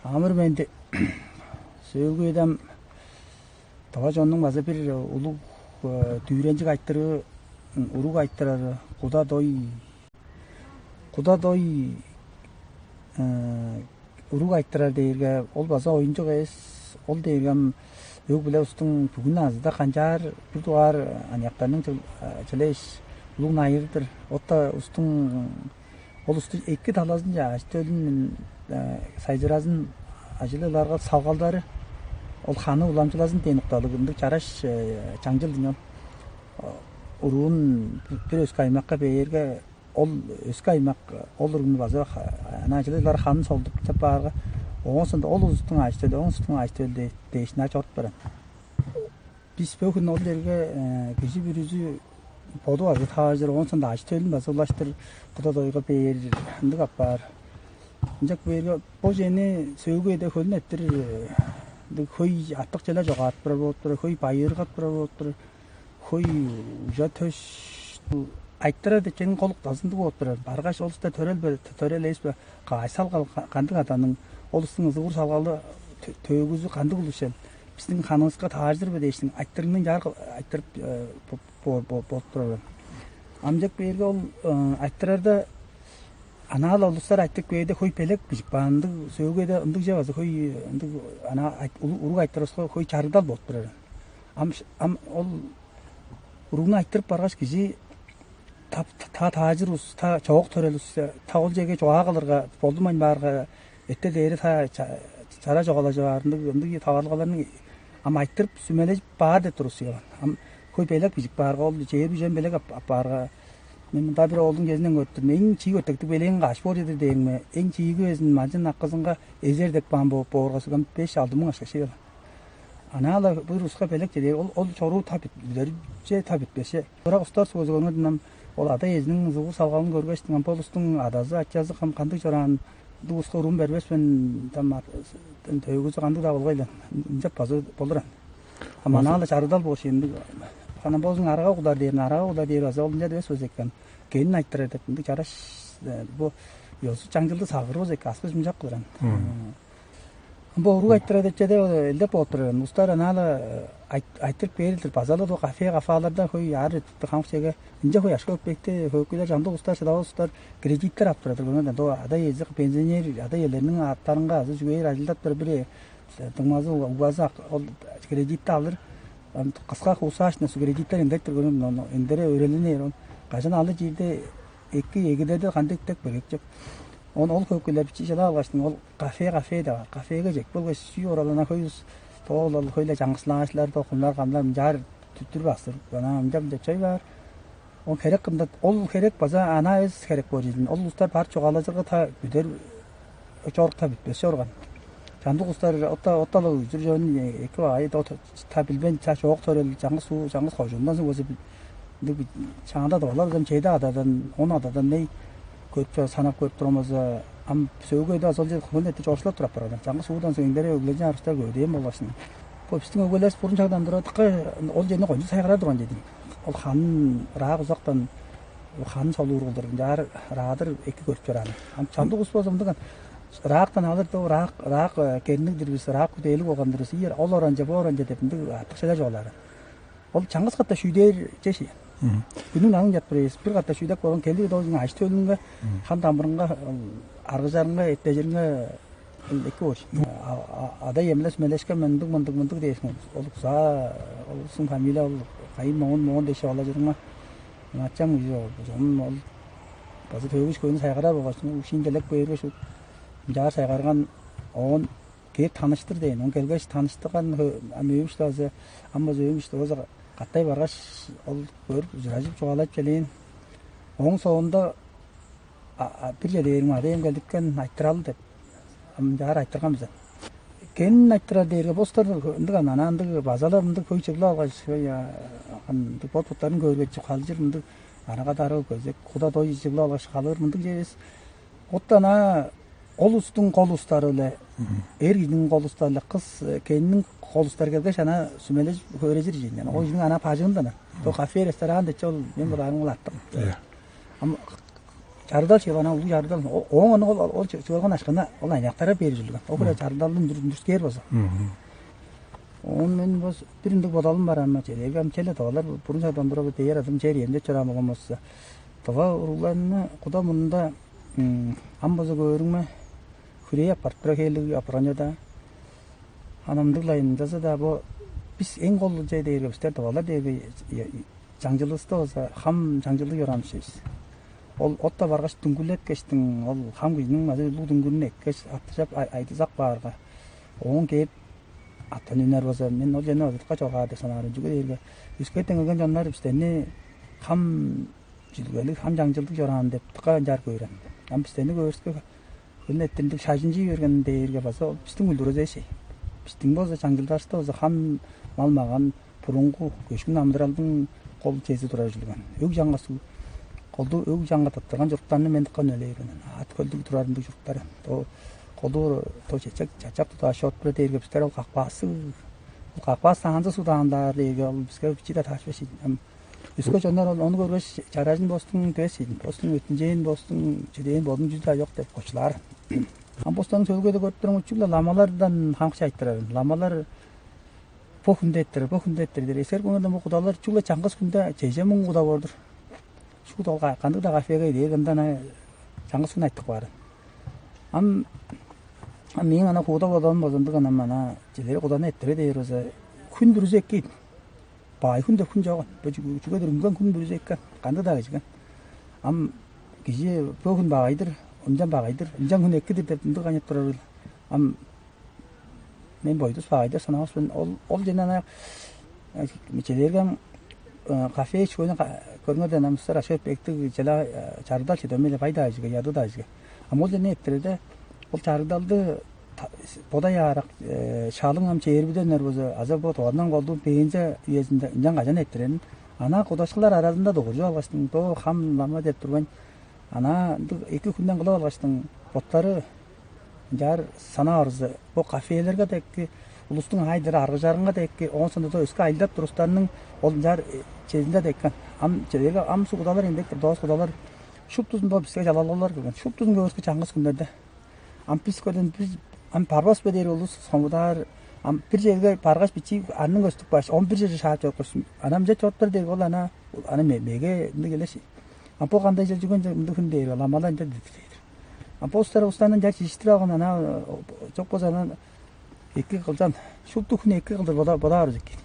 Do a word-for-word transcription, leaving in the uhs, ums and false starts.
Амыр менди сөөлгү эдем. Тыва чоннуң база бир улуг дүүренчиг айтырыы, уруг айтырары куда дой. Куда дой уруг айтырар дээрге, ол база оюнчук эвес. Ол дээрге ам өг-бүле устуң бүгүн азыда канчаар бир дугаар аныяктарның чылээш улуг найырдыр. Отта устуң ол устуң эки талазынче ажы-төлүн сайжыразын, ажылыыларга салгалдары, ол ханы уламчылазын дээн укталыг ындыг чараш чаңчыл дыңнал. Уруун бир өске аймакка бээрге, ол өске аймак ол уругну база ана ажылыылар ханын солдуп деп баарга, оон соонда ол улустуң ажы-төлү, оон улустуң ажы-төлү дээш ынаар чоруп баран. Бис бөгүн ол черге кижи бүрүзү боду база таажыр, оон соонда ажы-төлүн база улаштыр куда дойга бээр, ындыг апаар. Ынчак бээрге бо чени сөөгү эде хөлүн эттир ындыг хөй артык челе чогаартып турар болуп турар, хөй байыыргап турар болуп турар, хөй ужа төш айтырар дечениң колук дазындыг болуп турар. Баргаш ол уста төрел бе, төрел эвес бе, каай салгал кандыг аданың, ол устуң ызыгур салгалы төөгүзү кандыг улус чел, биздиң ханывыска таажыр бе дээштиң айтырыгның чаар айтырып болуп турар. Амчык бээрге ол айтырарда анаал улустар айтып кээде хөй белек бижип каан ындыг, сөөгеде ындыг же база хөй ындыг ана уруг айтырыска хөй чарыдал болуп турар. Ам ам ол уругну айтырып баргаш, кижи та таажыр улус, та чоок төрел улус, та ол черге чугаа кылырга болдунмайн баарга, эте дээри та чара чогалажып аар ындыг ындыг таварылгаларны ам айтырып сүмележип баар деп турувус ыялан. Ам хөй белек бижип баарга, ол чээр үжен белек апаарга, мен мында бир оолдуң кезинден көрүп тур мен, эң чиик өртектиг белээң каш боор чедир дээңме, эң чииги безин малчын аккызынга эзер деп каан боорга, сүгем беш алды муң ашкаш ыялан. Анаала бир уска белек чедээр ол ол чоруу та бүдерипче, та бүтпеше. Ырак устар сугузуганы дынам ол ада эзиниң зугур салгалын көргеш, дыңам болустуң адазы ачазы кам кандыг чораан, дууска урун бербес мен там төөгүзү кандыг-даа болгай-ла, ынчап база болур ан. А манаала чарыдал болуш эми ханам болзуң арага кудар дээрин, арага кудар дээр база ол ынча дивес болза экен. Кенин айтырар деп ындыг чараш бу ёзу чаңчылды сагырывыс эки аспыз мынчап кылыр ан. Бо уруг айтырар деп чеде элдеп болуп турар. Устар анаала айтырып бээрилдир. Базалы до кафе кафаларда хөй аар хамык чеге ынча хөй ашка өппекти хөкүлер чамдык устар шыдавас устар кредиттер ап турар. До ада ези пенсионер ада елерниң аттарынга азы жүгээр ажылдап тур бир дыңмазы угазы ол кредитти алыр. Кыска хуусаашны кредиттер эндеп турган эндере өөрелинээр он кажан алы чиирде эки эгидеде кандыг деп бөлөкчүк. Он ол хөкүлер бичи чыла алгаштың ол кафе кафе да бар. Кафеге чек болгаш сүү оралана хөй тоол ол хөйле чаңгыслаашлар, токумнар, камнар мынчаар түттүр баастыр. Ана ынча мынча чай баар. Он херек кымда ол херек база ана эс херек боор ийин. Ол улустар бар чугаалажырга та бүдер чорукта бүтпес чорган. Чамдык улустар ота ота-ла үзүр жөн эки баай та билбейн ча чоок төрел чаңгыс суу чаңгыс кожуундан болза ындыг чаанда да олар чеди ададан он ададан ней көрүп санап көрүп турган болза ам сөөгөйдө азал жер хымын эте чорушулап турап барган. Чаңгыс суудан соң эңдере өглежин арыстар көдөөн болбашын. Бо биздин өгелерибиз бурун чагдан тура дыка ол жерни кончуг сайгарар турган жедим. Ол ханын ыраак узактан ханын солуур кылдыр ынчаар ыраадыр эки көрүп чораан. Ам чамдык ус болза мындыган ыраактан алыр да ыраак ыраак керниңдир бис ыраак күдээлиг болгандыр бис ийер ол оранча бу оранча деп ындыг артыкчалар чугаалаар. Ол чаңгыс катта шүүдээр чеши. Күнүң аңын чатпыр эвес бир катта шүүдеп болгон келди ол ажы төлүнге хан дамырынга аргыжарынга эттежиринге эки боор. Ада эмле сүмелешкен мындыг мындыг мындыг дээшиң ол кузаа ол сын фамилия ол кайын моон моон дээшип ала чырыңма ачаң чонун ол база төвүш көөнү сайгарар болгаш ушин делек бээрге шу ынчаар сайгарган оон кээп таныштыр дээн. Он келгеш таныштырган ам өөбүш база ам база өөбүш база каттай баргаш ол көрүп ужуражып чугаалап келээн. Ооң соонда бир чедээриң ада эм келдиккен айтыралы деп ынчаар айтырган бизен. Кенин айтырар дээрге бостор ындыг ана ындыг базалар ындыг хөй чыглып алгаш ындыг бот буттарын көөргечип халчыр ындыг арага дарыг көзек куда дой чыглып алгаш халыр мындыг чевес. Оттан а ол устуң кол устары эле эр кижиниң кол устары эле кыз кенниң кол устары келгеш ана сүмележип хөөрежир ийин. Ол кижиниң ана бажыында ана. Ол кафе ресторан дече ол мен бодаарым кылаттым. Ам Чарыдал чыылган, улуг чарыдал. Ооң ону ол чыылган ашкына ол аныяктарга берип чүрлүгөн. Ол хире чарыдалды үндүрүскээр болза. Оон мен бо бир ындыг бодалым бар ам, чедерге ам челе тывалар бурун чордан тура бо дээр адым чер эмче чораан болган болза, тыва уругларны куда мурнунда ам база көөрүңме хүрээ аппарып тура хээлиг апарган чода. Анамдыглайын ынчалза-даа бо бис эң кол че дээрге бистер тывалар дээрге чаңчылывыста болза хам чаңчылдыг чораан бис. Ол отта баргаш дүңгүлеткештиң, ол хам кижиниң азы улуг дүңгүрүн эккеш, аттыжап айдызак баарга, ооң кээп аттан үнер болза, мен ол чене ыдытка чоргаар деп санаар. Чүге дээрге өскеттен келген чоннар бистерни хам чүдүгелиг, хам чаңчылдыг чораан деп дыка ынчаар көөрен. Ам бистерни көөрүске, хөлүн эттиндиг шажынчый берген дээрге база ол бистиң культура эвес-ей. Бистиң болза чаңчылдашта болза хам мал-маган, бурунгу көшкүн амыдыралдың кол чези турар ужурлуган. Өг чаңгыс, колду өг чаңга тыттырган чуруктарны мен дыка үнелээр мен. Аът хөлдүг турар ындыг чуруктар. О колдуур то чечек чачак тудаа шот бир дээрге бистер ол какпаасы, ол какпаас таанзы судаандар дээрге ол биске бичи да тааш беш ийин. Өске чоннар ону көргеш, чаражын бостуң дивес ийин. Бостуң өттүнчээн, бостуң чүдээн бодун чүдү чок деп кочулаар. Ам бостан сөөлгеде көрүп турум учугла ламалардан хамчы айтырарын. Ламалар бо хүнде эттир, бо хүнде эттир дээр. Эскер көңүрден бу кудалар чугула чаңгыс хүнде чеже муң куда боор-дур. Шуут ол кандыг-даа кафеге дээр ындан чаңгыс хүн айтып каарын. Ам мээң ана хууда бодалым болза ындыг анам ана чилери куданы эттире дээр болза, хүн бүрүзү эккейт. Баай хүн деп хүн чоган. Бо чүге-дир үнген хүн бүрүзү эккен. Кандыг-даа кижиген. Ам кижи бо хүн багай-дыр, ынчан багай-дыр, ынчан хүн экки-дир деп ындыг аñып турар. Ам мен бойдус багай деп санавас мен. Ол ол жана ана мичелерге кафе чүгөнү көрүңөрден амыстар ашып эктиг жела чарыдал чедемеле бай даажыга, яды даажыга. Ам ол жана эптирде ол чарыдалды бодай аарак шалың ам чээрбиденнер болза аза бо тугандан колдуу бенза үезинде ынчан кажан эптирерин ана кудашкылар аразында дугуржуп алгаштың бо хам лама деп турган ана ындыг эки хүнден кылып алгаштың боттары ынчаар санаа орузу бо кафелерге декки улустуң аайдары аргыжарынга декки оон сондо өске айылдап турустарның ол ынчаар чезинде деккен ам чедерге ам сугудалар эндектир доос кудалар шуптузун бо биске жалалгалар келген шуптузун көөрүскү чаңгыс күннерде ам бис көрден бир ам барбас бе дээр улус сомудаар ам бир жерге баргаш бичии анның көстүп кааш он бир жерже шаап чорупкаш анамча чоруптар дег ол ана ана меге ындыг элеш ам бо кандай жер жүрген ындыг хүн дээр ол амала ынча дидир А бо устар устанын чар чиштирип алган ана чок болза анан эки кылчан шупту хүн эки кылдыр бодаар экен.